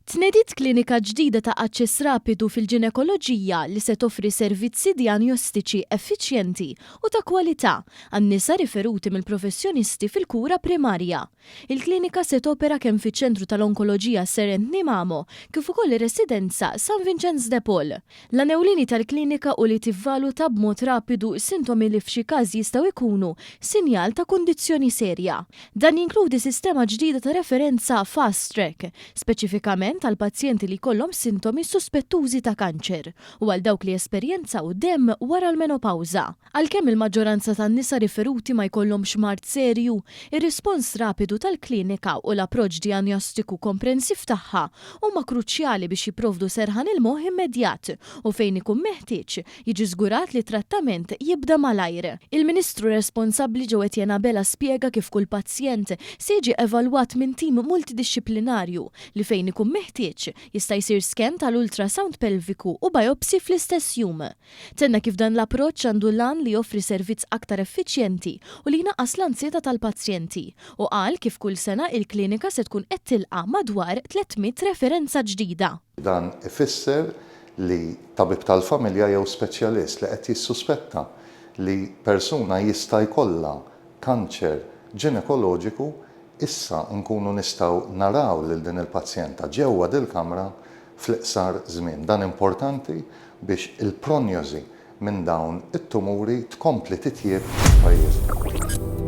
Tnediet klinika ġdida ta' aċċess rapidu fil-ġinekoloġija li se toffri servizzi dijanjostiċi effiċjenti u ta' kwalità għan-nisa riferuti mill-professjonisti fil-kura primarja. Il-klinika se topera kemm fiċ-Ċentru tal-Onkoloġija Sir Anthony Mamo kif ukoll ir-Residenza San Vinċenz de Paul. L-għan ewlieni tal-klinika hu li tivvaluta b'mod rapidu sintomi li f'xi każi jistgħu jkunu sinjal ta' kundizzjoni serja. Dan jinkludi sistema ġdida ta' referenza fast track, speċifikament għal pazjenti li jkollhom sintomi suspettużi ta' kanċer u għal dawk li jesperjenzaw demm wara l-menopawża. Għalkemm il-maġġoranza tan-nisa riferuti ma jkollhomx mard serju, ir-rispons rapidu tal-klinika u l-approċċ dijanjostiku komprensiv tagħha huma kruċjali biex jipprovdu serħan il-moħħ immedjat u fejn ikun meħtieġ, jiġi żgurat li t-trattament jibda malajr. Il-Ministru responsabbli Jo Etienne Abela spjega kif kull pazjent se jiġi evalwat minn tim multidixxiplinarju li fejn ikun meħtieġ, jista' jsir scan tal-ultrasound pelviku u biopsy fl-istess jum. Tenna kif dan l-approċċ għandu l-għan li joffri servizz aktar effiċjenti u li jnaqqas l-anzjetà tal-pazjenti u qal kif kull sena il-klinika se tkun qed tilqa' madwar 300 referenza ġdida. Dan ifisser li tabib tal-familja jew speċjalist li qed jissuspetta li persuna jista' jkollha kanċer ġinekoloġiku issa nkunu nistgħu naraw lil din il-pazjenta ġewwa dil-kamra fl-iqsar żmien. Dan importanti biex il-pronjosi minn dawn it-tumuri tkompli titjieb f'pajjiżna.